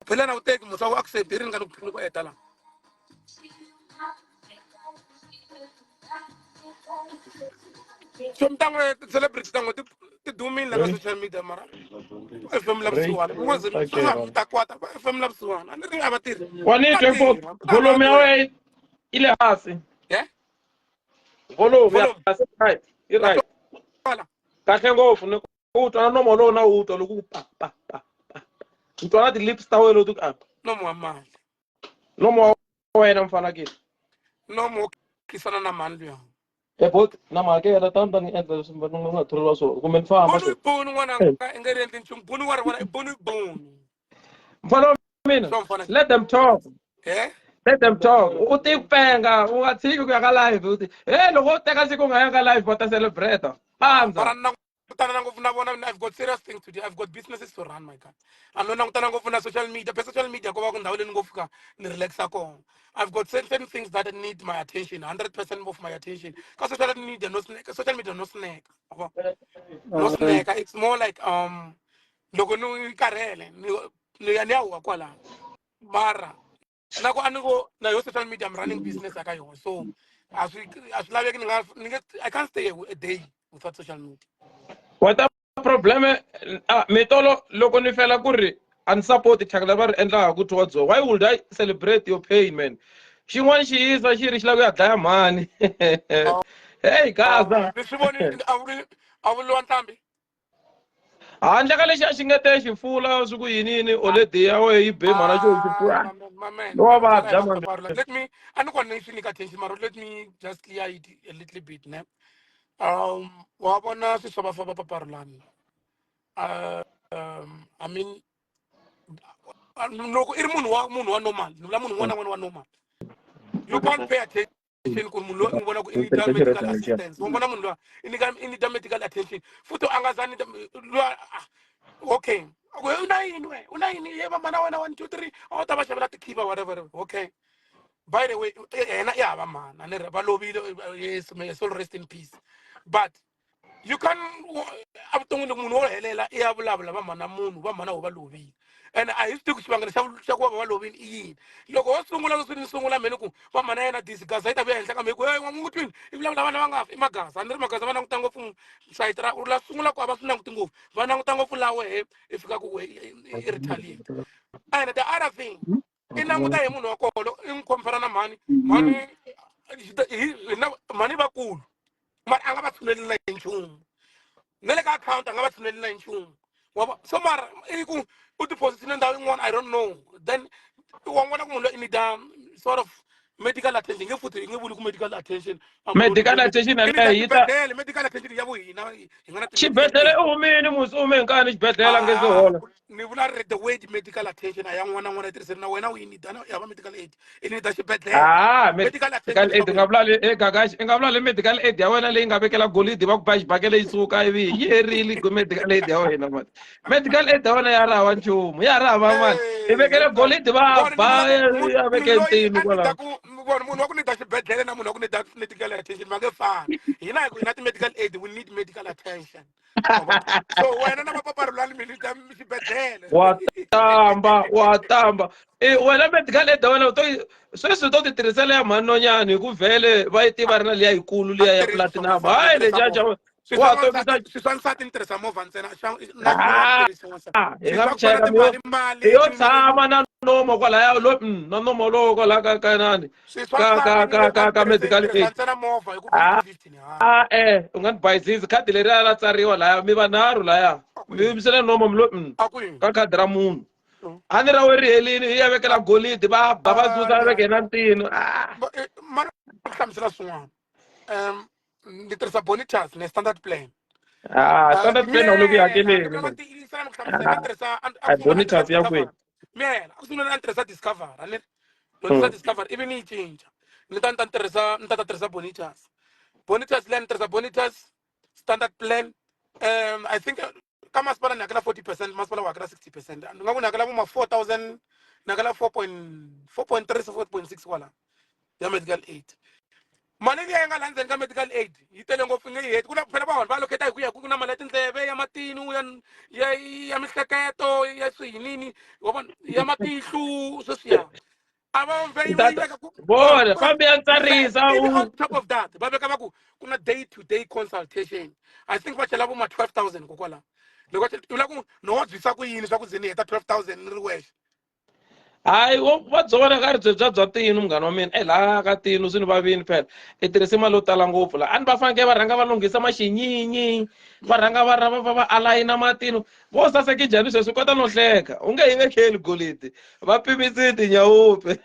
Phela na wu teki musa wu accept ri nga ni ku eta la. So mi ta n'we celebrity ta n'we ti dumile la ka social media mara FM la vusiwana mi ngo ze mi ta kwata va FM la vusiwana a ni ri a va tirhi. Wa ni twe fo volume ya wena yi le hansi. Yeah? Volume ya hansi right. Yi right. Kahle ngopfu ni u twa na nomo lowu na u twa loko ku pa pa pa pa. Ni twa na ti-lips ta wena loko ti ku apa. Nomo wa mali. Nomo wa wena mfanakile. Nomo wo khisana na mhani luya. E bot na mhakela tani ta ni endla leswi ni nga thoriwa swona kumbe ni famba. Bunu bunu n'wana i nge ri endli nchumu bunu wa ri vona i bunu bunu. Mfana wa mina let them talk. Eh? Let them talk. U ti penga u nga tshiki ku ya ka live u ti hey loko u teka siku u nga ya ka live va ta celebrate. Andza. Langutana ngopfu na vona. I've got serious things to do. I've got businesses to run, my God. A no langutana ngopfu na social media. Phela social media ko va ku ndhawu leyi ni ngo fika ni relaxa kona. I've got certain things that need my attention, 100% of my attention. Ka social media no snack, social media no snack. No snack. It's more like loko ni karhele ni ya ni ya huwa kwalano. Mara na ku a ni ngo na yo social media I'm running business aka yona. So a swi laveki ni nga ni nge I can't stay a day without social media. Wa ta problem ah mitolo loko ni fela ku ri a ni support thyaka leri va ri endlaka towards wena. Why would I celebrate your pain man? Xin'wana xi yisa xi ri xi lava ku ya dlaya mhani. Hey Gaza. Ni swi voni a vuli a vuliwa ntambi. Handle ka lexi a xi nga te xi fula swi ku yini yini already ya wehe yi be mhana xo xi fula. Wa vabya man. Let me a ni kona ni swi nyika attention mara let me just clear it a little bit ne. Wa vona swi swa va paparulani. I mean loko i ri munhu wa normal, ni vula munhu un'wana na un'wana wa normal. You can't pay attention ku ri munhu loyi u n'wi vona ku i need medical assistance. Wa vona munhu loyi i need medical attention. Futhi a nga zani loyi okay. U na yini we? U na yini? Ye va mana wena 1 2 3 a wu ta va xavela tikhiva whatever. Okay. By the way, yena i hava mhana ni ri va lovile yes may soul rest in peace. But you can evuton'wini munhu wo helela i ya vulavula va mhana munhu va mhana wo va lovile and a hi swi tivi ku xivangelo xa ku va va lovile i yini. Loko wo sungula leswi ni sungula mheni ku va mhana yena disi gaza yi ta vuya henhla ka mehe ku hey n'wi twini i vulavula vana va nga fi i magaza a ni ri magaza va languta ngopfu sayiti ra la sungula ku a va swi languti ngopfu va languta ngopfu la wehe i fika ku i retaliate. And the other thing i languta hi munhu wa kona loko i n'wi compare na mhani mhani mhani vakulu mara a nga va tshuneli na hi nchumu na le ka akhawunti a nga va tshuneli na hi nchumu wa so mara i ku u depositile ndhawu yin'wana I don't know. Then wa vona ku munhu loyi i need sort of medical attention nge futhi nge vuli ku medical attention. Medical attention yaleyo yi ta medical attention ya vuhina hi nga na xibedhlele i humile musi u hume hi nkani xibedhlele a nge se hola. Ni vula ri the word medical attention a ya n'wana n'wana yi tirhiseni na wena u yi need ya va medical aid i need xibedhlele. Ah, medical attention aid nga vula le gagash i nga vula le medical aid ya wena leyi nga vekela golidi va ku ba xibakele yi suka ivi yi herile medical aid ya wena mani. Medical aid ya wena ya ri hava nchumu ya ri hava mali i vekele golidi va ba ya veke ntini kwalaho. Vona munhu wa ku need xibedhlele na munhu wa ku need medical attention va nge fani. Hina hi ku hina ti-medical aid we need medical attention. So wena na vapaparulani mi need xibedhlele. Wa tamba wa tamba e wena medical aid ya wena u to sweswi u to ti tirhisela ya mhani nonyani hi ku vhele va yi tiva ri na liya yikulu liya ya platinum hayi lexiya xa wa tokisa. Swi swa nsati ni tirhisa movha ntsena na hi nga cheka mi yo tshama na nomo kwalaya lo na nomo lowo kwalaya ka nani ka medical aid. Ntsena movha hi ku ah eh u nga ni bayizisi khadi leriya ra tsariwa laya mi vanharhu laya mi yimisela nomo mi lo ka khadi ra munhu a ni ra we ri helini hi ya vekela golidi va ba va susa va veke na ntino. Mara ku hlamusela swin'wana ni tirhisa Bonitas ne standard plan. Ah, standard plan a wu le ku yi hakeleni. Bonitas ya kwihi? Mina a ku sungula a ni tirhisa Discover a ni ri tirhisa Discover ivi ni yi cinca ni ta tirhisa ni ta tirhisa Bonitas. Bonitas leyi ni tirhisa Bonitas standard plan. I think ka masipala ni hakela 40%, masipala wu hakela 60%. Ni nga ku ni hakela vo ma 4000, ni hakela 4.4.3 4.6 kwala ya medical aid. Mali liya yi nga laha ndzeni ka medical aid yi tele ngopfu nge yi heti ku na phela vanhu va allocate hi ku ya ku na mali ya tindleve ya matinu ya ya ya mihleketo ya swiyinini wa vona ya matihlu sweswiya a va ve yi veka ku vona fambi ya ntsarisa on top of that va veka va ku ku na day to day consultation I think va chela vo ma 12000 kokwalaho loko u la ku no wa byisa ku yini swa ku ze ni heta 12000 ni ri wexe. Hayi va byo vona ka ri bya bya tinu munghana wa mina e laha ka tinu swi ni vavini phela i tirhise mali yo tala ngopfu laha a ni va fanekele va rhanga va lunghisa maxinyinyi va rhanga va va va va alayina matinu vo saseke njhani sweswi kota no hleka u nge yi vekeli golidi va pimisile tinyawupe.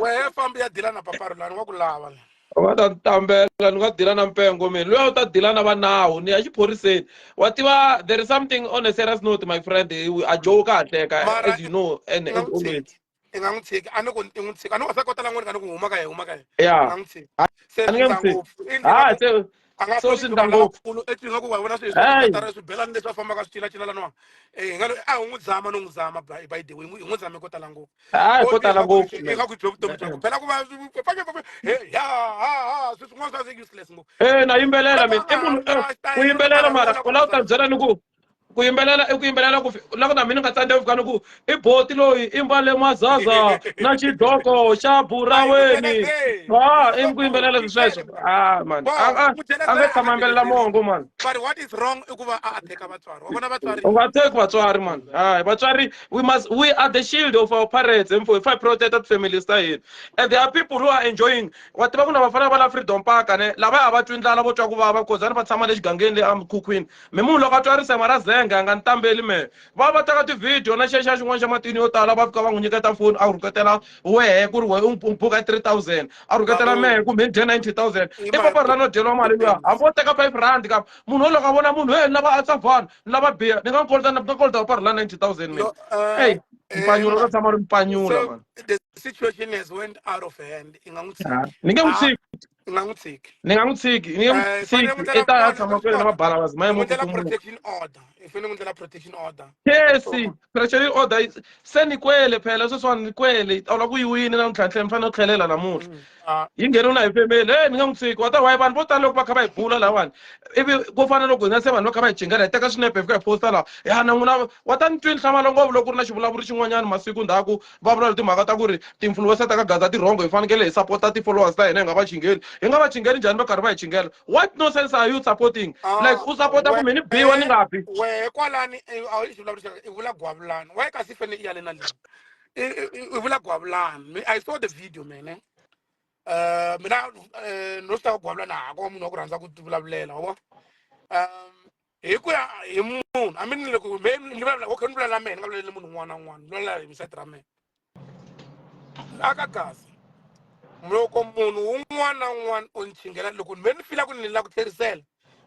Wehe fambi ya dila na paparulani wa ku lava. U nga ta ni tambela ni nga dila na mpengo mina luya u ta dila na va nawu ni ya xiphoriseni wa tiva there is something on a serious note my friend a joke ha hleka as you know and as always. I nga n'wi tshiki a ni ku i n'wi tshika a ni wa sa kota lan'wani ka ni ku huma ka yena huma ka yena ya i nga n'wi tshiki se a ni nge n'wi tshiki ha se a nga so swi ndla ngopfu lavakulu etwi nga ku wa vona swilo swi swibelani leswi va fambaka swi cinacina laniwa hi nga a hi n'wi zama no n'wi zama by the way hi n'wi zame ko tala ngopfu hayi ko tala ngopfu i nga ku bya vutomi byakwe phela ku va ya ha ha swilo swin'wana swa useless ngopfu eh na yimbelela mina i munhu ku yimbelela mara u lava ku ta byela ni ku ku yimbelela i ku yimbelela ku la ku na mina nga tsandzeka ku fika ni ku i boti loyi i mbale mazaza na xidloko xa buraweni ha i ku yimbelela sweswo ah man a a nge tshama yimbelela mongo man. But what is wrong i ku va a attack vatswari wa vona vatswari u nga teki vatswari man hayi vatswari we must we are the shield of our parents and if I protect families ta hina and there are people who are enjoying wa tiva ku na vafana va la Freedom Park ne lava a va twi ndlala vo twa ku vava cause va tshama le xigangeni le emikhukhwini mi munhu loko a twa risema ra zenge a nga ni tambeli me va va teka ti-video na xexa xin'wana xa matini yo tala va fika va n'wi nyiketa foni a rhuketela wehe ku ri wehe u buka 3000 a rhuketela mehe kumbe ni dye 90000 i papa ra no dyeriwa mali luya hambi wo teka 5 rand ka munhu wo loko a vona munhu he ni lava atsavhana ni lava biya ni nga n'wi kolota ni nga kolota papa ra 90000 mina hey mpanyula ka tshama ri mpanyula man. The situation has went out of hand i nga n'wi tshiki ni nge n'wi tshiki i nga n'wi tshiki ni nga n'wi tshiki ni nge n'wi tshiki i ta ya tshama kwele na mabalavazi ma ye mo protection order i fanele n'wi ndlela protection order yes protection order se ni kwele phela sweswiwani ni kwele a wu lava ku yi wini na ntlhantlha mi fanele u tlhelela namuntlha yi nghene na hi family e ni nga n'wi tshiki wa ta why vanhu vo tala loko va kha va hi bula lahawani ivi ku fana loko hina se vanhu va kha va hi chingela hi teka swinepe hi fika hi posta laha ya na n'wina wa ta ni twi nhlamalo ngopfu loko ku ri na xivulavuri xin'wanyana masiku ndzhaku va vula timhaka ta ku ri ti-influencer ta ka Gaza ti wrong hi fanekele hi sapota ti-followers ta hina hi nga va chingeli hi nga va chingeli njhani va karhi va hi chingela what nonsense are you supporting like u sapota ku mi ni biwa ni nga bi wehe kwalani a wu xivulavuri xa i vula gwavulani why kasi fane i ya le na le i vula gwavulani I saw the video man eh? Mina no swi ta gwavulani ha ko munhu wa ku rhandza ku tivulavulela wa vona hi ku ya hi munhu a mi ni loko me ni vulavula okay ni vulavula mehe ni nga vulavuli munhu un'wana na un'wana ni vulavula hi side ra mehe aka kahle loko munhu un'wana na un'wana o ni chingela loko me ni fila ku ni lava ku tlherisela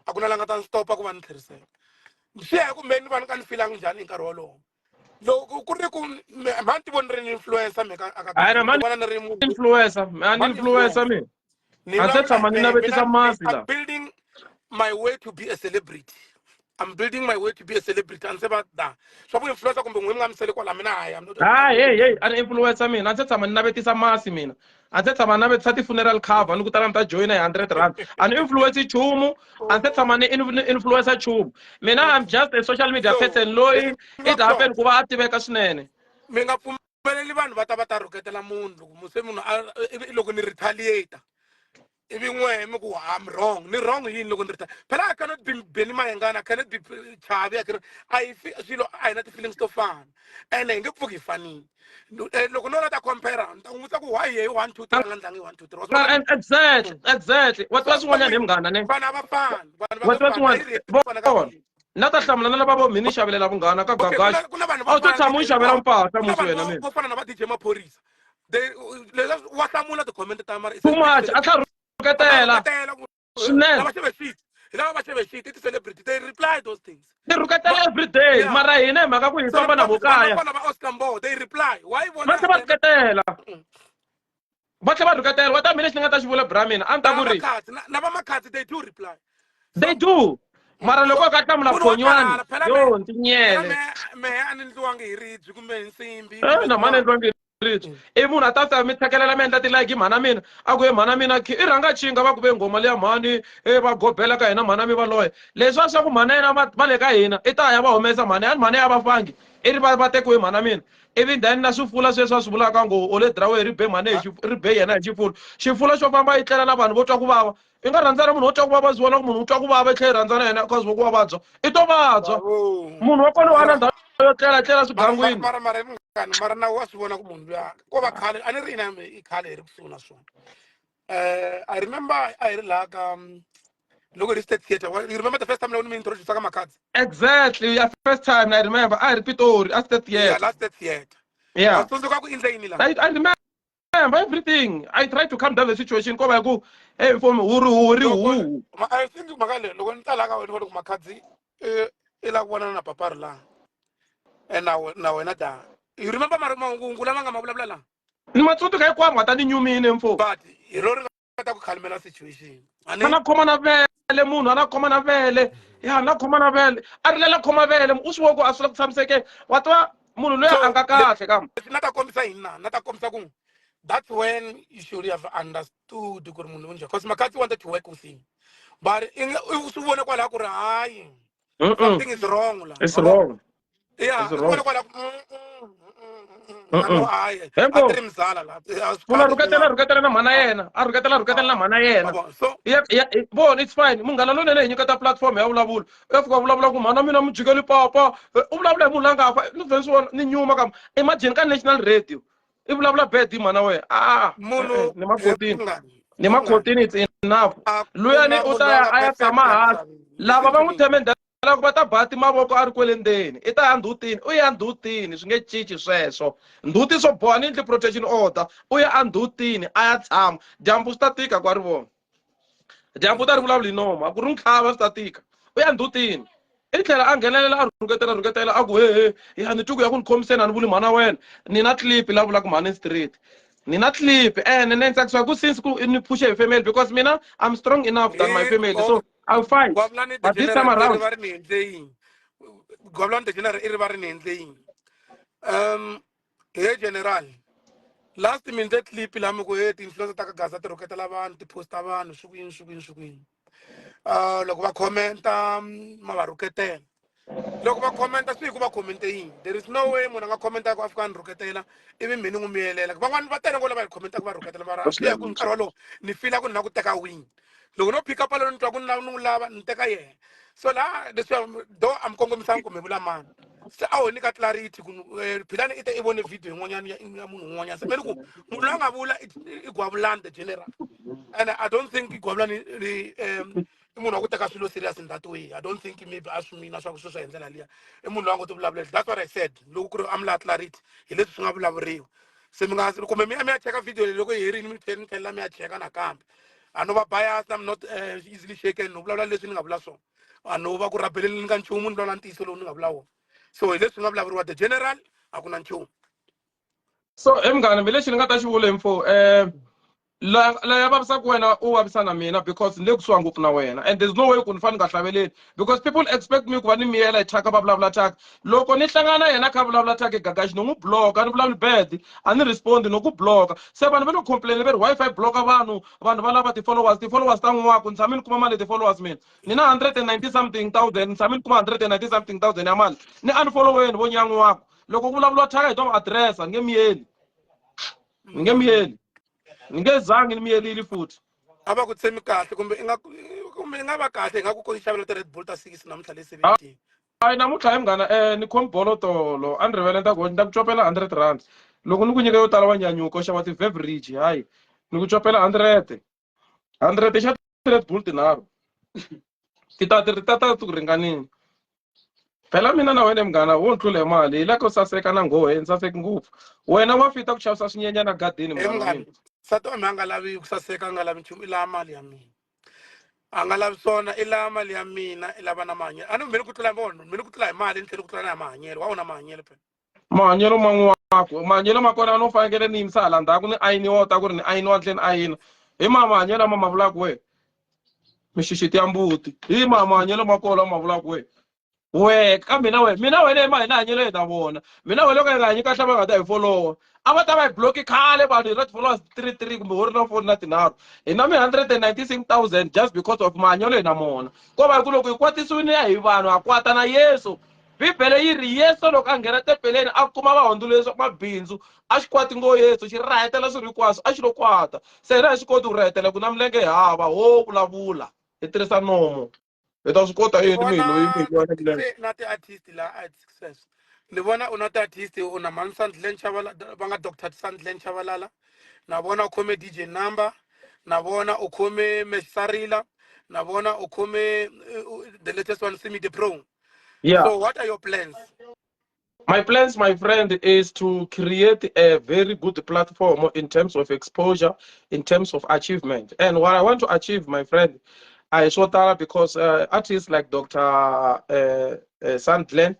a ku na la nga ta ni stopa ku va ni tlherisela swi ya hi ku me ni va ni ka ni filanga njhani hi nkarhi wolowo loko ku ri ku mhani ti voni ri ni influencer me ka aka hayi na mhani vona ni ri munhu influencer mhani influencer mina ni a se tshama ni navetisa masi la building my way to be a celebrity I'm building my way to be a celebrity a ni se va da swa ku influencer kumbe n'wini nga mi sele kwala mina hayi I'm not hayi hey hey a ni influencer mina a ni se tshama ni navetisa masi mina a ni se tshama ni navetisa ti-funeral cover ni ku tala ni ta joyina hi 100 rand a ni influence nchumu a ni se tshama ni influencer nchumu mina I'm just a social media person loyi it happen ku va a tiveka swinene mi nga pfumeleli vanhu va ta va ta rhuketela munhu loko se munhu loko ni retaliate ivi n'wehe mi ku I'm wrong ni wrong yini loko ni ri phela I cannot be Benny Mayengani I cannot be Chavi I cannot a hi swilo a hi na ti-feelings to fana ene hi nge pfuki hi fanile loko no la ta compare ni ta n'wi vutisa ku why yehe 1 2 3 a nga ndlangi 1 2 3 exactly exactly wa tiva swin'wanyana hi munghana ne vanhu a va fani vanhu wa tiva swin'wana na ta hlamula na lava vo mi ni xavelela vunghana ka gagaxi a wu to tshama u xavela mpahla musi wena mina vo fana na va DJ Maphorisa they leswi wa hlamula ti-comment ta mara too much a tlha rhuketela swinene lava xave shit hi lava va xave shit i ti-celebrity they reply those things ti rhuketela every day mara hina hi mhaka ku hi famba na vo kaya vana va Oscar Mbo they reply why vona va tlhe va rhuketela va tlhe va rhuketela wa ta mina lexi ni nga ta xi vula bra mina a ni ta ku ri na va Makhadzi they do reply they do mara loko a ka hlamula khonywani yo ntinyele mehe a ni ndliwangi hi ribyi kumbe hi nsimbi na mhani endliwangi. ribye i munhu a ta fika mi thekelela mi endla ti-like mhana mina a ku ye mhana mina i rhanga chinga va ku ve nghoma liya mhani e va gobela ka hina mhana mi va loya leswiya swa ku mhana yena va le ka hina i ta ya va humesa mhana yani mhana ya va fangi i ri va tekiwe mhana mina ivi then na swifula sweswi a swi vulaka ngo o le drawe ri be mhana hi ri be yena hi xifula xifula xo famba yi tlela na vanhu vo twa ku vava i nga rhandza na munhu wo twa ku vava swi vona ku munhu u twa ku vava i tlhela i rhandza na yena cause ku wa vabya i to vabya munhu wa kona wa na ndhawu yo tlela tlela swigangwini mara mara munghana mara na wa swi vona ku munhu luya ko va khale a ni ri ina i khale hi ri kusuhi na swona I remember a hi ri laha ka loko hi ri State Theatre. You remember the first time loko ni mi introduce ka Makhadzi? Exactly, yeah, first time I remember a hi ri Pitori a State Theatre. Yeah, la State Theatre. Yeah. Wa tsundzuka ku endle yini la? I remember everything. I tried to calm down the situation ko va ku hey for me huri huri hu. I think mhaka leyi loko ni ta laha ka wena loko Makhadzi i lava ku vonana na papa ri laha and na wena da. You remember mara mahungu lama nga ma vulavula laha? Ni ma tsundzuka hinkwavo nga ta ni nyumile mfo. But hi ro ri nga ta ku khalimela situation. A na khoma na vele munhu a na khoma na vele ya na khoma na vele a rilela khoma vele u swi vona ku a swi le ku tshamisekeni wa tiva munhu loyi a nga kahle kam na ta kombisa yini na na ta kombisa ku that's when you should have understood ku ri munhu unjhani because Makhadzi wanted to work with him but i swi vone kwalaho ku ri hayi something is wrong la it's wrong. Yeah, It's wrong. vona kwala Mm-mm. hayi Hembo. a ti ri mzala la a swi Munhu a kahle rhuketela swin'wana. rhuketela na mhana yena a rhuketela rhuketela na mhana yena Mavona? So ya ya vona it's fine munghana lonene hi nyiketa platform ya vulavula u ya fika vulavula ku mhana mina mi jikeli papa u vulavula hi munhu la nga fa ni vhe swi vona ni nyuma kam imagine ka national radio i vulavula bad hi mhana wena a munhu ni makotini munghana, ni makotini it's enough a ku luyani na u munhu ta la ya nga a ya perfect tshama la hansi misaveni. lava va n'wi Listen to me. themendela loko va ta ba mavoko a ri kwele ndzeni i ta ya ndzhutini u ya ndzhutini swi nge cinci sweswo ndzhuti swo boha ni endli protection order u ya endzhutini a ya tshama dyambu swi ta tika ku a ri vona dyambu u ta ri vulavula hi nomu a ku ri n'wi tlhava swi ta tika u ya ndzhutini i tlhela a nghenelela a rhuketela rhuketela a ku hehe ya ni twi ku ya ku ni khomiseni a ni vuli mhana wena ni na clip la vulaka mhani street ni na clip ene ni tsakisiwa ku since ku ni phushe hi family because mina I'm strong enough than my family so I'll fight. Gwavulani But this time the around, ri va ri ni endle yini? Gwavulani the general i ri va ri ni endle yini? He general, last minute clip la mi ku he ti-influencer ta ka Gaza ti rhuketela vanhu ti posta vanhu swi ku yini swi ku yini swi ku yini. Loko va commenta ma va rhuketela. Loko va commenta swi hi ku va commente yini? There is no way munhu a nga commenta ku a fika a ni rhuketela ivi mina ni n'wi miyelela. Van'wani va tele ngopfu lava hi commentaka va rhuketela mara swi ya ku nkarhi wolowo ni feel ku ni lava ku teka win. Loko no pick up loyi ni twa ku ni lava ni n'wi lava ni teka yena. So laha leswiya though a mi kongomisanga kumbe vula mani. Se a ho nyika clarity ku Philani i te i vone video yin'wanyana ya munhu un'wanyana. Se me ni ku munhu loyi a nga vula i Gwavulani the general. And I don't think Gwavulani i munhu wa ku teka swilo serious in that way. I don't think maybe a swi mina swa ku sweswo hi ndlela liya. I munhu loyi a ngo ti vulavulela. That's what I said. Loko ku ri a mi lava clarity hi leswi swi nga vulavuriwa. Se mi nga kumbe mi ya mi ya cheka video leyi loko yi herile mi tlhela mi tlhelela mi ya cheka nakambe. A no va biased, I'm not easily shaken. No vulavula leswi ni nga vula swona. A no va ku rabeleleni ka nchumu ni vulavula ntiyiso lowu ni nga vula wona. So hi leswi nga vulavuriwa the general a ku na nchumu. So he munghana mi lexi ni nga ta xi vula mfo la la ya vavisaka wena u vavisa na mina because ni le kusuhi ngopfu na wena and there's no way ku ni fanele ni nga hlaveleli because people expect me ku va ni miyela hi thyaka va vulavula thyaka loko ni hlangana yena kha vulavula thyaka gagaxi ni n'wi block a ni vulavuli bad a ni respond no ku block se vanhu va le complain va ri Wi-Fi blocka vanhu vanhu va lava ti-followers ti-followers ta n'waku ni tshame ni kuma mali ti-followers mina ni na 190 something thousand ni tshame ni kuma 190 something thousand ya mali ni unfolloweni vo nyan'waku loko ku vulavuriwa thyaka hi to address ni nge miyeli ni nge miyeli ni nge zangi ni miyelile futhi. A va ku tshemi kahle kumbe i nga kumbe i nga va kahle hi nga ku ko xavela ti-Red Bull ta 6 namuntlha le 17. Hayi namuntlha hi munghana ni khomi bolo tolo a ni rivele ni ta ku ni ta ku copela 100 rand loko ni ku nyika yo tala wa nyanyuka u xava ti-beverage hayi ni ku copela 100 100 xa ti-Red Bull tinharhu ti ta ti ta ta ti ku ringanini phela mina na wena munghana wo ni tlula hi mali hi la ko saseka na nghohe ni saseki ngopfu wena wa fita ku xavisa swinyenyana gadeni He munghana wa munghana mina nsati wa mina a nga lavi ku saseka a nga lavi nchumu i lava mali ya mina a nga lavi swona i lava mali ya mina i lava na mahanyelo a ni mina ku tlula vona mina ku tlula hi mali ni tlhela ku tlula na hi mahanyelo wa wona mahanyelo phela mahanyelo man'waku mahanyelo ma kona no fanekele ni yimisa hala ndzhaku ni ayiniwa u ta ku ri ni ayiniwa ni tlhela ni ayina hi ma mahanyelo lama ma vulaka we mixixiti ya mbuti hi ma mahanyelo ma kona ma vulaka we. We ka mina we mina wena hi ma hina hanyelo hi ta vona mina wena loko hi nga hanyi kahle va nga ta hi folowa a va ta va hi block khale vanhu hi na ti-followers three three kumbe ho ri na four na tinharhu hi na mi 196,000 just because of mahanyelo hi na mona ko va ku loko hi kwatisiwile ya hi vanhu ha kwata na Yesu Bibele yi ri Yesu loko a nghena tempeleni a kuma vahundzuluxi mabindzu a xi kwati ngo Yesu xi rahetela swilo hinkwaswo a xi lo kwata se hina hi swi koti ku rahetela ku na milenge hi hava ho vulavula hi tirhisa nomo hi ta swi kota Ni yini mi hi loyi mi vona hi loyi na milenge se na ti-artist la at success ni vona u na ti-artist u na mani Sandlen Chabalala va nga Dr Sandlen Chabalala na vona u khome DJ Number na vona u khome Mesarila na vona u khome the latest one Simi the Pro yeah so what are your plans My plans, my friend, is to create a very good platform in terms of exposure, in terms of achievement. And what I want to achieve, my friend, I swo tala because artists like Dr. Sandlen,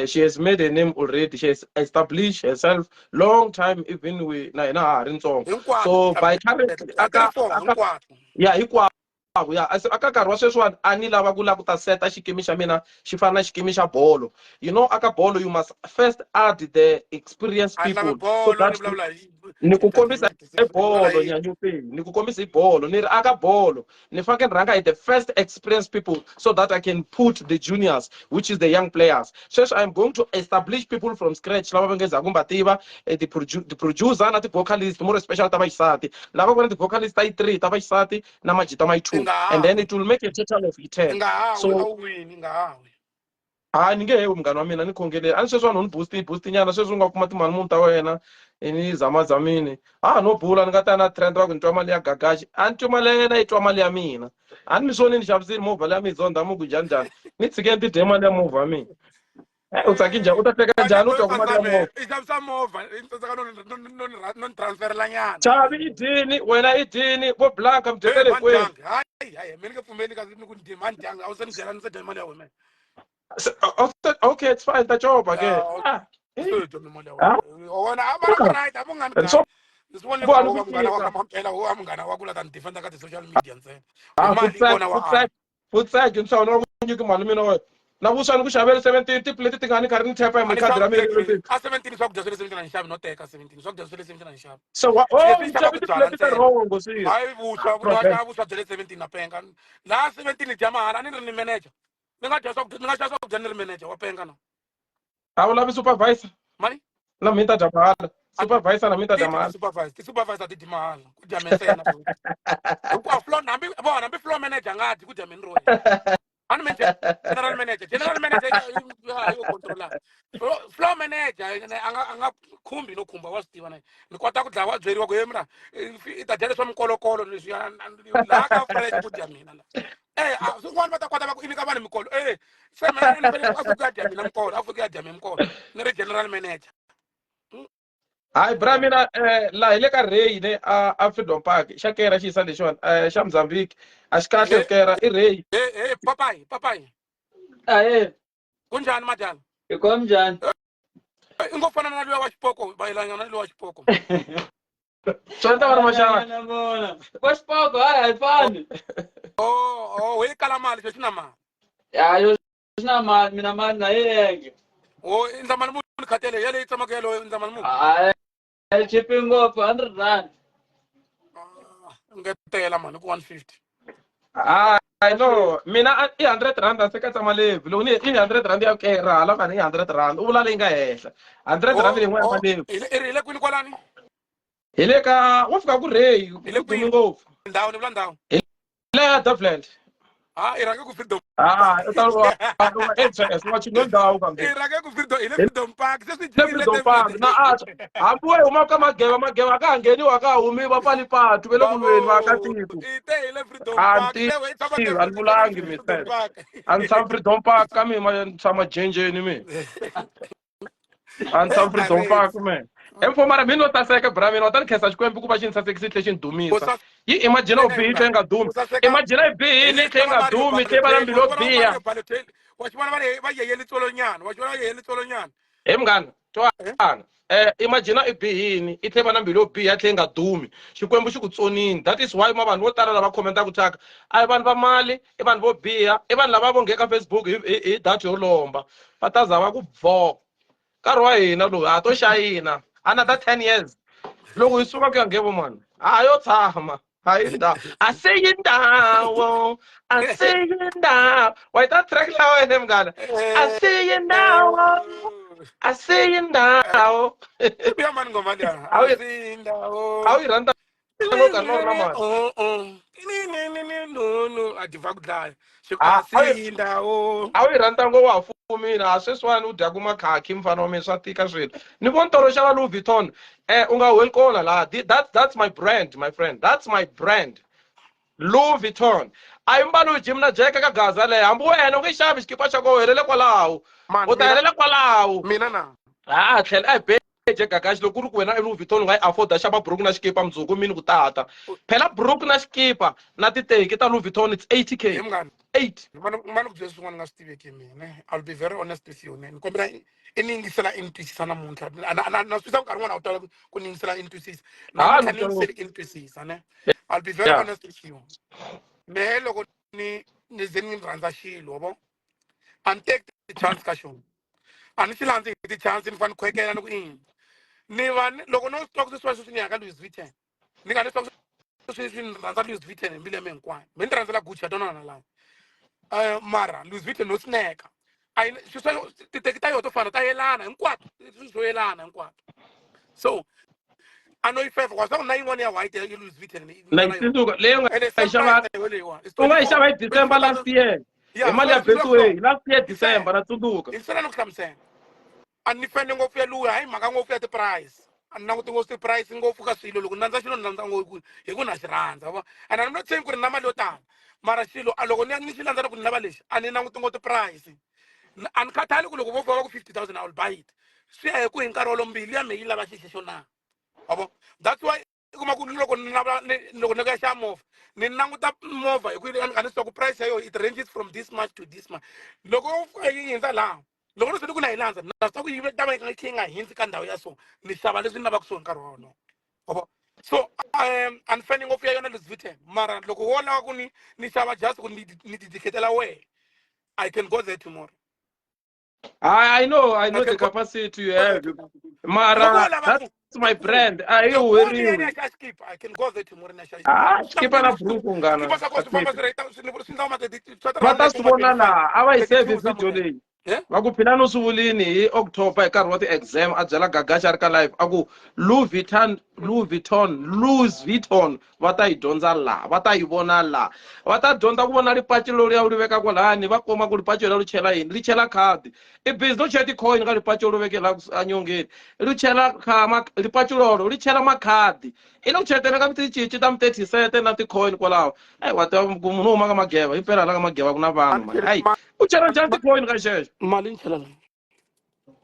she has made a name already. She has established herself long time, even we na hina ha ha ri ntsongo. Hinkwato So by currently, a ti ri aka four aka hinkwato ya hikwavo ya aka nkarhi wa sweswiwani a ni lava ku lava ku ta seta xikimi xa mina xi fana na xikimi xa bolo you know aka bolo you must first add the experienced a ni lavi people so bolo ni that vulavula hi ni ku kombisa entertainment hi ni vulavula bolo hi nyanyupeni ni ku kombisa hi bolo ni ri aka bolo ni faneke ni rhanga hi the first experienced people so that I can put the juniors which is the young players sweswi I'm going to establish people from scratch lava va nge zaku va tiva the producer na ti-vocalist more especially ta vaxisati lava ku na ti-vocalist ta yi three ta vaxisati na majita ma yi i two nga and then hawi it will make a total of i 10 nga hawi a so wu wini i nga hawi hayi ni nge hewi munghana wa mina ni khongeleli a ni sweswi vanhu ni boost boost nyana sweswi u nga kuma timali muni ta wena i ni zamazamini a no bula ni nga ta na trend va ku ni twa mali ya gagaxi a ni twi mali ya yena yi twa mali ya mina a ni mi swoni ni xavisini movha leya mi zonda mu ku njhani njhani ni tshikeni ti dye mali ya movha ya mina u tsaki njhani u ta teka njhani u twa ku mali ya movha i xavisa movha i tsandzeka no ni transferela nyana chavi i dyini wena i dyini vo blanka mi dyetele kwenu hayi hayi mina nge pfumeli kasi ni ku ni mani dyanga a wu se ni byela ni se dya mali ya wena Okay, it's fine ta copa ke ah mali ya wena wona a va right a va nga ni so ni swi vonile ku wa munghana wa ka mampela wa munghana wa ku la ta ni defenda ka ti-social media ntsena ah mali kona wa futseke ntsona wa ku nyiki mali mina wena na vuswa ni ku xavele 17 tipuleti ti nga ni karhi ni thepa hi khadi ra mina a 17 swakudya swa le 17 a ni xavi no teka 17 swakudya swa le 17 a ni xavi so wa oh ni xave tipuleti ta wrong swi hayi vuswa vuswa vuswa bya le 17 na penga laha 17 ni dya mahala a ni ri ni manager ni nga dya swakudya ni nga xava swakudya ni ri manager wa penga na a wu lavi supervisor mani na mina ta dya mahala supervisor na mina ta dya mahala supervisor ti-supervisor ti dyi mahala ku dya mina ntsena hikuva floor hambi vona hambi floor manager nga dyi ku dya mina ri wena a ni general manager general manager yo controla floor manager a nga khumbi no khumba wa swi tiva na ni kota ku dlaya wa byeriwa ku he mina i ta dya leswa mikolokolo leswiya laha ka fresh ku dya mina la eh swin'wana va ta kota va ku i nyika vanhu mikolo eh se mina ni fanele a fika ya dya mina mikolo a fika ya dya mina mikolo ni ri general manager. Hayi bra mina laha hi le ka Ray ne a Freedom Park xa kera xi yisa lexiwani xa Mozambique a xi kahle kera i Ray. Hey papayi papayi ahe kunjhani majana hi kona njhani i ngo fana na luya wa xipoko vayelanyana na luya wa xipoko swi endla va ri maxaka na vona wa xipoko hayi a yi fani oh oh we kala mali xo xi na mali ya yo xi na mali mina mali na yi yenge o endla mali muni khatele yaleyi tsamaka yaloyo endla mali muni hayi chipi ngopfu 100 rand ngetela mani ku 150 hayi no mina i 100 rand a se katsa malebvu loko ni i 100 rand ya kera hala fane i 100 rand u vula leyi nga henhla 100 rand leyi n'wana malebvu i ri hi le kwini kwalani hi le ka wo fika ku rheyi Hi le ku dumi kwini? ngopfu Ndhawu ni vula ndhawu. Hi le ya Dublin. Ha i rhange ku Freedom. Ah, u ta wa wa wa chino ndhawu kambe. I rhange ku Freedom, hi le Freedom Park. Se swi Le Freedom Park na a hambi wo huma ka mageva mageva ka ha ngheniwa ka ha humiwi va pfali patu ve le ku lweni vaakatiko. I te hi le Freedom A Park. ni Se we tshama tivi, a ni vulangi Freedom mina. Park. A ni tshami Freedom Park ka mina ni tshama jenjeni mina. A ni tshami Freedom Park mina. Emfo mara mina no taseka bra mina wa ta ni khensa Xikwembu ku va xi ni sasekisi tlhe xi ni dumisa. Yi imagine u bihi tlhe nga dumi. Imagine yi bihile tlhe nga dumi tlhe va na mbilu yo biha. Wa xi vona va va yeyele tsolonyana, wa xi vona va yeyele tsolonyana. He munghana, twana. Imagine i bihini i tlhe va na mbilu yo biha tlhe yi nga dumi Xikwembu xi ku tsonini. That is why ma vanhu vo tala lava commentaka thyaka a hi vanhu va mali, i vanhu vo biha, i vanhu lava vo nghena ka Facebook hi data yo lomba va ta za va ku bvo. Nkarhi wa hina lowu ha to xayina another 10 years loko hi suka ku ya ngevo mani ha yo tshama hayi ndhawu a siyi ndhawu a siyi ndhawu wa yi ta track la wena munghana a siyi ndhawu a siyi ndhawu. Ya mani ngoma liya A wu a siyi ndhawu. A wu yi rhandza no karhi no ri na mali. Oh, oh. Ni, ni, ni, ni, no, no. A diva ku dlaya. Xi ku Ah, a siyi ndhawu. A wu yi rhandza ngo wa ha fumile a sweswiwani u dyaku makhakhi mfana wa mina swa tika swilo ni voni tolo xava Louis Vuitton u nga huweli kona laha. That's my brand, my friend, that's my brand, Louis Vuitton. A yi mbaliwi Jim na Jack ka Gaza leyo hambi wena u nge xavi xikipa xa kona u helele kwalaho. Man, U ta mina helela kwalaho. Mina na Ha tlhela a hi beje Gagashi loko ku ri ku wena i Louis Vuitton u nga yi afforda xava buruku na xikipa mundzuku mini ku tata phela buruku na xikipa na titeki ta Louis Vuitton it's 80K. He munghana. 8. Mani ku byela swin'wana ni nga swi tiveki mina. I'll be very honest with you, ne ni kombela i ni yingisela i ni twisisa namuntlha. Na swi twisisa nkarhi wun'wana a wu tala ku ni yingisela i ni twisisa. Ha namuntlha ni ni twa ngopfu. yingiseli i ni twisisa ne. I'll be very honest with you. Mehe loko ni ze ni rhandza xilo wa vo a ni teki ti-chance ka xona, a ni xi landzi hi ti-chance ni fane ni khwekela ni ku i ni va loko no twa ku sweswiwa sweswi ni ya ka Louis Vuitton ni nga ni twa ku sweswi ni rhandza Louis Vuitton hi mbilu ya mina hinkwayo me ni rhandzela Gucci, I don't know laha mara Louis Vuitton no sneka a yi swi swa titeki ta yona to fana ta yelana hinkwato swilo swo yelana hinkwato so a no yi feva kwa swa ku na yin'wana ya white ya Louis Vuitton ni na nga na yi yona tsundzuka leyi u nga ene yi same xava price na yona leyiwani is u nga yi 24 xava hi December 24,000 last year hi ya mali ya so leswi vulaka Betway swona last year yingisela December na tsundzuka. Yingisela ni ku hlamusela a ni fene ngopfu ya luya hayi mhaka ngopfu ya ti-price a ni languti ngopfu ti-price ngopfu ka swilo loko ni landza xilo ni landza ngopfu hi ku na xi rhandza va and I'm not saying ku ri na mali yo tala mara xilo a loko ni ya ni xi landza ni ku ni lava lexi a ni languti ngopfu ti-price a ni khathali ku loko vo va ku 50,000 I will buy it swi ya hi ku hi nkarhi wolowo mbilu ya mehe yi lava xi xexo na wa vo that's why i kuma ku loko ni lava ni loko ni ya xava movha ni languta movha hi ku a ni swi ku price ya yona it ranges from this much to this much loko yo fika yi hundza laha loko no se ni ku na yi landza na swi tiva ku yi ta va yi kha yi nga hundzi ka ndhawu ya so ni xava leswi ni lavaka swona nkarhi wolowo wa vo so a ni fani ngopfu ya yona Louis Vuitton mara loko wo lava ku ni xava just ku ni dedicatela wehe I can go there tomorrow. I I know can the go capacity you there have tomorrow loko wo mara lava ku that's my brand a yi loko wo ni ya ni huweriwi ya xava xikipa I can go there tomorrow ni ya xava ah xikipa xikipa na buruku munghana xikipa xa kona a swi famba tiki swi rate swi ndla ma swa va ti-round ta like swi vo ma vona 25 laha a va yi save 32 video somewhere leyi eh va ku philani u swi vulini hi October hi nkarhi wa ti-exam a byela Gagashi a ri ka live a ku Louis Vuitton Louis Vuitton Louis Vuitton va ta yi dyondza laha va ta yi vona laha va ta dyondza ku vona lipaci loriya u ri veka kwalani va kuma ku lipaci leri ri chela yini ri chela khadi i busy no chela ti-coin ka lipaci ro veke laha enyongeni ri chela kha lipaci roro ri chela makhadi i le ku cheletela ka ticinci ta mi-thirty cent na ti-coin kwalaho eyi wa tiva ku munhu u huma ka Mageva yi pela la ka Mageva ku na vanhu mani hayi u chela njhani ti-coin ka xexo mali ni chela la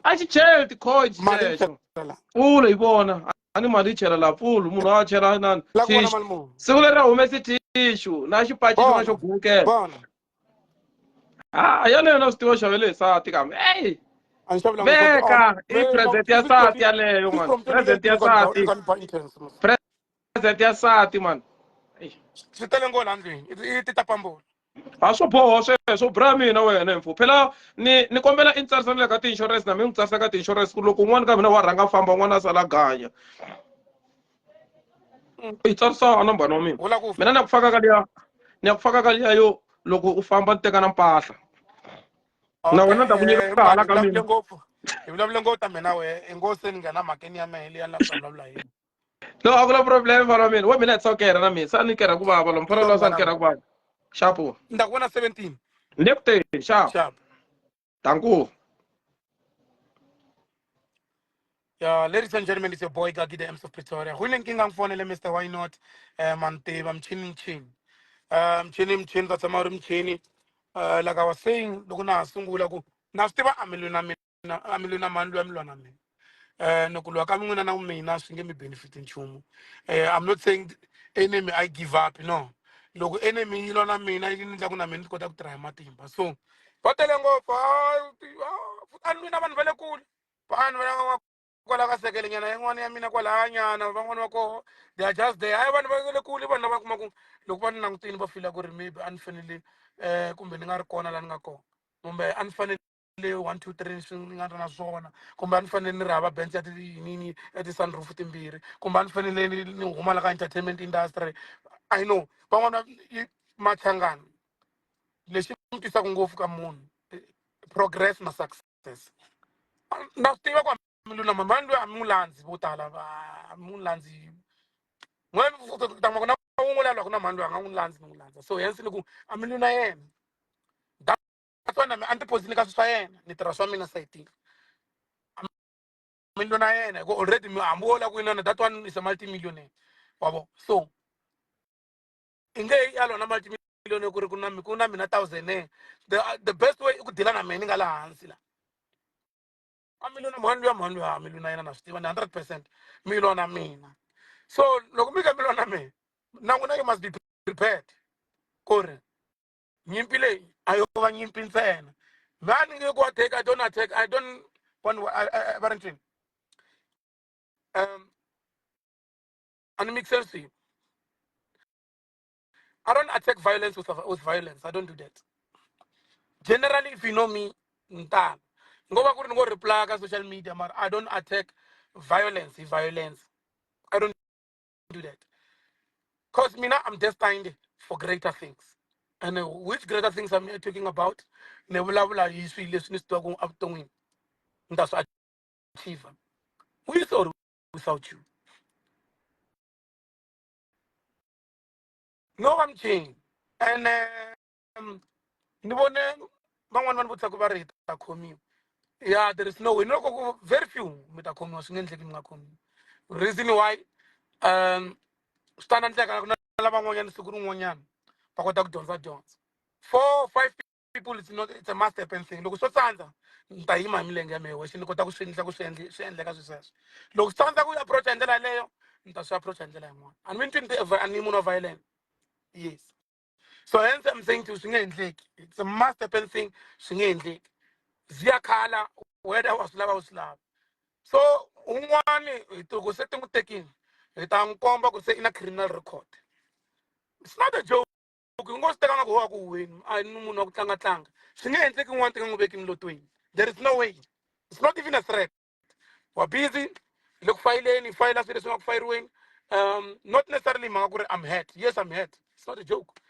a xi cheli ti-coin mali ni xexo chela la pfula yi vona a ni mali yi chela la pfulu munhu a chela nani la ku vona tissue mali muni siku leri a humesi tissue na xipaci xin'wana xo vona gulukela vona ha yaleyo na swi tiva xavele hi sati kambe eyi a ni xavelanga hi sati veka i me present ya since sati 20 yaleyo since man from present 2018 ya u nga ni ba u sati nga ni ba intense mos present ya sati man. Eish. Swi tele ngo laha ndlwini i ti ta pambula. A swo boho sweswo bra mina wena mfo phela ni kombela i ni tsarisa na le ka ti-insurance na mina ni tsarisa ka ti-insurance ku loko un'wana ka mina wa rhanga famba un'wana a sala ganya i tsarisa na mbhani wa mina U lava ku mina ni ya ku faka ka liya ni ya ku faka ka liya yo loko u famba ni teka na mpahla na okay wena ni ta ku nyika mhani hala hi ka vulavule mina ngopfu hi vulavule ngopfu ta mina wehe i ngo se ni nghena mhakeni ya mehe liya ni lava ku ta vulavula hi yona. No a ku na problem mfana wa mina wa mina it's okay na mina sa ni kerha ku vava lo mfana Sure lowa sa ni mfana kerha ku vava xapu ni ta ku vona 17 ni le ku teni xapu sharp. Danko. Yeah, ladies and gentlemen, it's your boy Gagi, the MC of Pretoria. Go inenkinga ngifonele Mr. Why Not? Mantiva mchini mchini. Mchini mchini ta tshama ri mchini. Like I was saying, loko na ha sungula ku na swi tiva a mi lwi na mina, a mi lwi na mani lwi a mi lwa na mina. Ni ku lwa ka n'wina na mina swi nge mi benefit nchumu. I'm not saying enemy I give up, no. Loko enemy yi lwa na mina yi ni endla ku na mina ni kota ku tirha hi matimba. So va tele ngopfu, a ni lwi na vanhu va le kule. Vanhu va Kwala ka sekele nyana yin'wana ya mina kwalaya nyana, van'wani va koho they are just there. Hayi, vanhu va le kule, vanhu lava kuma ku loko va ni langutini va fila ku ri maybe a ni fanele kumbe ni nga ri kona laha ni nga kona, kumbe a ni fanele 1 2 3 swi ni nga ri na swona, kumbe a ni fanele ni ri hava bench ya tiyinini ya ti-sunroof timbirhi, kumbe a ni fanele ni huma la ka entertainment industry. I know van'wana Machangani, lexi ni twisaka ngopfu ka munhu, progress na success. Na swi tiva ku mi lulama mani loyi a mi n'wi landzi, vo tala va a mi n'wi landzi. N'we tama ku na wun'we loyi a lwaka na mhani loyi a nga n'wi landzi, ni n'wi landza. So hence ni ku a mi lwi na yena. That's why na mi a ni tiphosini ka swilo swa yena, ni tirha swa mina sayitini. Mi lwi na yena hi ku already mi hambi wo lava ku inana, that one is a multi-millionaire wa vo. So i nge ya lona multi-millionaire ku ri ku na mina thousand. The best way i ku deala na mina ni nga laha hansi la. A mi lwi na mhani luya, mhani luya mi lwi na yena, na swi tiva ni 100% mi lwa na mina. So loko mi ka mi lwa na mina, na n'wina you must be prepared ku ri nyimpi leyi a yo va nyimpi ntsena. Va ni nge ku attack, I don't attack, I don't want. Va ri ncini? A ni make sense to you? I don't attack violence with violence. I don't do that. Generally, if you know me, ntana. Ngoba ku ri ni ngo reply ka social media, mara I don't attack violence hi violence. I don't do that. 'Cause mina, I'm destined for greater things. And which greater things I'm talking about? Ni vulavula hi swilo leswi ni swi tivaka evuton'wini. Ni ta swi achieve. With or without you. No, I'm changing. And ni vone van'wani va ni vutisa ku va ri hi ta khomiwa. Yeah, there is no way. Ni loko ku very few mi ta khomiwa, swi nge endleki mi nga khomiwi. Reason why, swi ta na ndleka ku na lavan'wanyana siku rin'wanyana va kota ku dyondza dyondzo. Four, five people, it's not, it's a must happen thing. Loko swo tsandza, ni ta yima hi milenge ya mehe wexe, ni kota ku swi endla ku swi endli swi endleka swi sweswo. Loko swi tsandza ku approach hi ndlela yaleyo, ni ta swi approach hi ndlela yin'wana. A ni mi twi a ni munhu wa violent. Yes. So hence I'm saying to you, swi nge endleki. It's a must happen thing, swi nge endleki. Ziyakhala whether wa swi lava u swi lava. So un'wani hi loko se ti n'wi tekini, hi ta n'wi komba ku se i na criminal record. It's not a joke. I ngo swi teka nga ku wa ku huweni, a ni munhu wa ku tlangatlanga. Swi nge endleki un'wana ti nga n'wi veki milotweni. There is no way. It's not even a threat. Wa busy le ku fayileni, fayila swilo leswi nga ku fayiriweni. Not necessarily mhaka ku ri I'm hurt. Yes, I'm hurt. It's not a joke.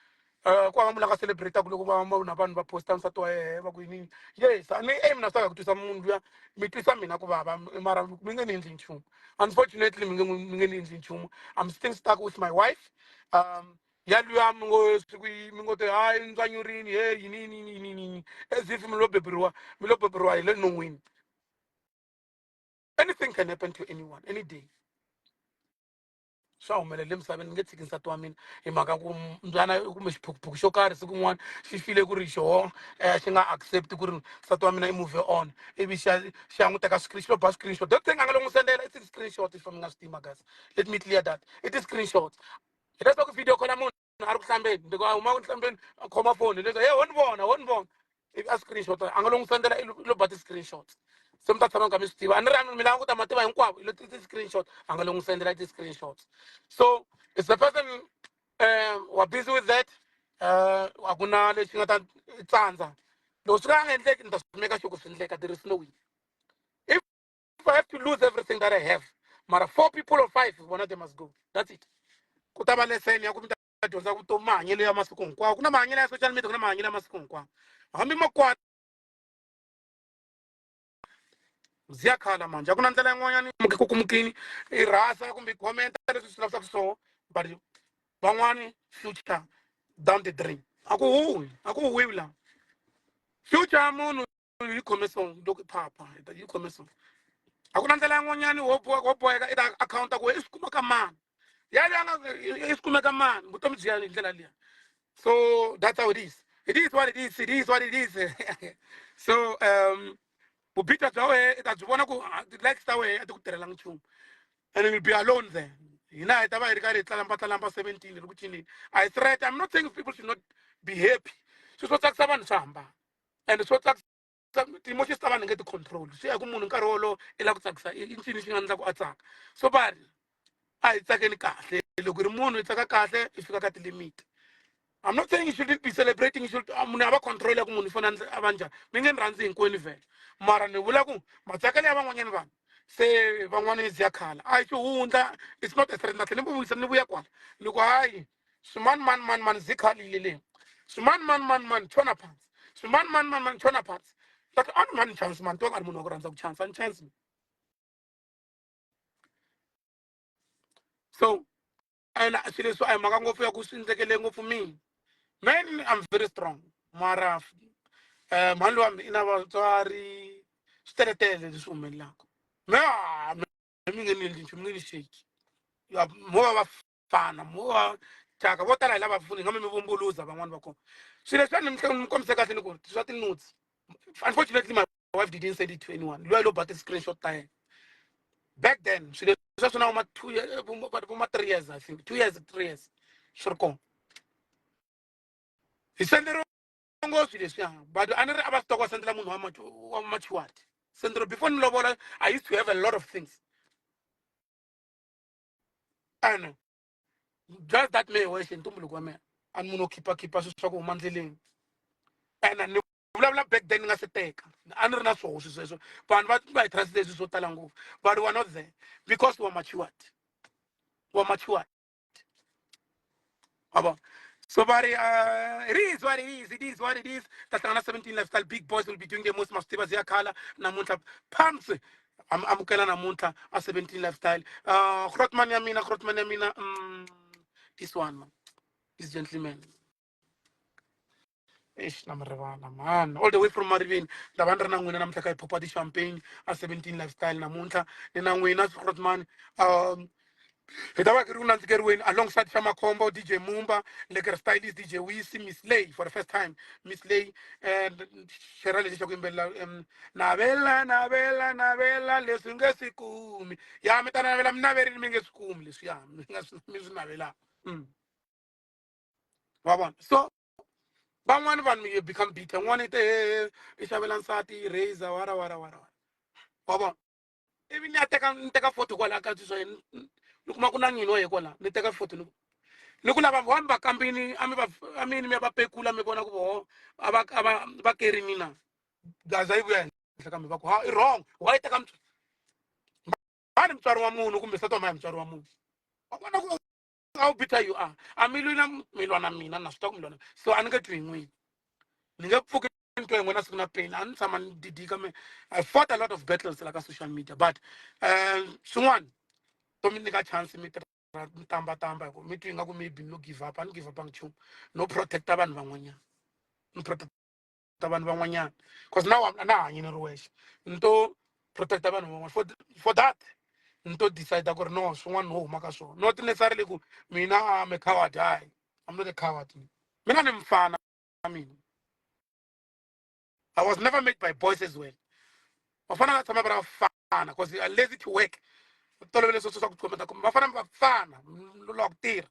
Ku hava munhu la nga celebrate ku loko va na vanhu va posta nsati wa yehe va ku yini. Yes, a ni aim na swi ku twisa munhu luya, mi twisa mina ku vava, mara mi nge ni endli nchumu. Unfortunately, mi nge ni endli nchumu. I'm still stuck with my wife. Ya luya mi ngo swi ku mi ngo te hayi ntswanyurini he yini yini yini yini yini, as if mi lo beburiwa hi le non'wini. Anything can happen to anyone any day. Swa humelela emisaveni. Ni nge tshiki nsati wa mina hi mhaka ku mbyana kumbe xiphukuphuku xo karhi siku rin'wana xi file ku ri xoho xi nga accept ku ri nsati wa mina i move on, ivi xi ya n'wi teka screen, xi lo ba screenshot. That thing a nga lo n'wi sendela i ti-screenshot. If mi nga swi tiva, guys, let me clear that i ti-screenshot. Hileswaku video call munhu a ri ku hlambeni, loko a huma ku hlambeni a khoma foni, hileswaku he wo ni vona, wo ni vona, ivi a screenshot. A nga lo n'wi sendela, i lo ba ti-screenshots. Se mi ta tshama mi kha mi swi tiva, a ni ri mi lava ku ta ma tiva hinkwavo. I lo ti-screenshot, a nga lo n'wi sendela ti-screenshots. So it's the person wa busy with that. A ku na lexi nga ta tsandza. Loko swi nga endleki, ni ta swi make sure ku swi endleka. There is no way. If I have to lose everything that I have, mara four people or five vona, they must go. That's it. Ku ta va lesson ya ku mi ta dyondza vutomi, mahanyelo ya masiku hinkwawo. Ku na mahanyelo ya social media, ku na mahanyelo ya masiku hinkwawo. Hambi makwata ziyakhala manje, a ku na ndlela yin'wanyani kukumukini i rhasa kumbe i commenta leswi swi lavisaka swona, but van'wani future down the drain. A ku huwi, a ku huwiwi la. Future ya munhu yi khome so, loko i phapha yi khome so. A ku na ndlela yin'wanyani wo boheka i ta akhawunta ku i swi kuma ka mani yaliya nga i swi kumeka mani. Vutomi byi ya hi ndlela liya. So that's how it is. It is what it is. It is what it is. So vubita bya wehe i ta byi vona ku ti-likes ta wehe a ti ku tirhelanga nchumu, and you'll be alone there. Hina hi ta va hi ri karhi hi tlalamba tlalamba 17 hi ri ku cineni. I threat, I'm not saying people should not be happy. Swilo swo tsakisa vanhu swa hambana, and swo tsakisa Ti-emotions ta vanhu nge ti control, swi ya hi ku munhu nkarhi wolowo i lava ku tsakisa i ncini xi nga endla ku a tsaka. So va ri a hi tsakeni kahle, loko ri munhu i tsaka kahle i fika ka ti-limit. I'm not saying you shouldn't be celebrating, you should, munhu a va control ya ku munhu i fanele a va njhani. Mi nge ni rhandzi hinkwenu vhele, mara ni vula ku matsakelo ya van'wanyana vanhu se van'wana ya khala a hi xihundla. It's not a threat. Na tlhela ni vuyisa ni vuya kwala ni ku hayi swimani mani mani mani zikhalile le, swimani mani mani mani tshona phansi, swimani mani mani mani tshona phansi. But a ni mani chance mani to nga ri munhu wa ku rhandza ku chance, a ni chance. So and swilo leswi a hi mhaka ngopfu ya ku swi endlekele ngopfu mina. Man, I'm very strong, mara mhani lowa i na vatswari, swi teletele leswi humelelaka. Me mi nge ni endli nchumu, mi nge ni sheki. Mo va va fana mo va thyaka vo tala hi lava pfuni nga mi mi vumbuluza van'wani va kona. Swilo leswiya ni mi kombise kahle ni ku swa ti-nudes, unfortunately my wife didn't send it to anyone. Luya lo ba ti-screenshot ta yena back then. Swilo leswiya swi na voma 2 years, voma 3 years, I think 2 years, 3 years swi ri kona. Hi senderiwe ngopfu leswiya, but a ni ri a va swi tiva ku va sendela munhu wa matured sendero. Before ni lovola, I used to have a lot of things, and just that me wexe ntumbuluko wa mina a ni munhu wo khiphakhipha swilo swa ku huma ndleleni. And ni vulavula back then ni nga se teka, a ni ri na swoho swilo sweswo. Vanhu va hi trust leswi swo tala ngopfu, but we are not there because we are matured, we are matured, wa. So va ri it is what it is, it is what it is. Ta hlangana 17 Lifestyle, big boys will be doing the most. Ma swi tiva ziyakhala namuntlha pumps amukela namuntlha a 17 Lifestyle. Grootman ya mina, Grootman ya mina, this one man, this gentleman. Eish, na mi rivala man, all the way from Mariveni. Ta va ni ri na n'wina namuntlha ka hi phopa ti-champagne a 17 Lifestyle namuntlha ni na n'wina Grootman. Hi ta va hi ri ku nandzikeriweni alongside xa Makhombo, DJ Mumba, Lekker Stylist, DJ Wisi, Miss Lay for the first time. Miss Lay and xera lexi xa ku yimbelela navela navela navela leswi nge swi kumi ya mi ta navela mi naverini mi nge swi kumi leswiya mi nga swi mi swi navelaka. Wa vona, so van'wani vanhu you become bitter. N'wana i te i xavela nsati razor, wara wara wara wara, wa vona. Ivi ni ya teka ni teka photo kwala ka swa yena, ni kuma ku na nyini wa ye kwala, ni teka photo ni ku lava wa mi va kambini a mi va a mi ni mi ya va pekula mi vona ku voho a va va kerini na gaza yi vuya henhla kambe va ku ha i wrong, wa yi teka va ni mutswari wa munhu kumbe nsati wa ma hi mutswari wa munhu, wa vona ku how bitter you are. A mi lwi na mi lwa na mina, na swi tiva ku mi lwa na, so a ni nge twi hi n'wina, ni nge pfuki ni twa hi n'wina siku na peni. A ni tshama ni didika me. I fought a lot of battles la ka social media, but swin'wana to mi nyika chance mi tirha mi tambatamba hi ku mi twi ingaku maybe no give up. A ni give up nchumu, no protecta vanhu van'wanyana, ni protecta vanhu van'wanyana because now a na hanyi ni ri wexe, ni to protecta vanhu van'wana. For that ni to decide ku ri no swin'wana no huma ka swona, not necessarily ku mina I'm a coward. Hayi, I'm not a coward. Mina ni mfana mina. I was never made by boys as well. Vafana va tshama va ri vafana because they are lazy to work. Tolovele sweswo swa ku khometa vafana vafana lava ku tirha.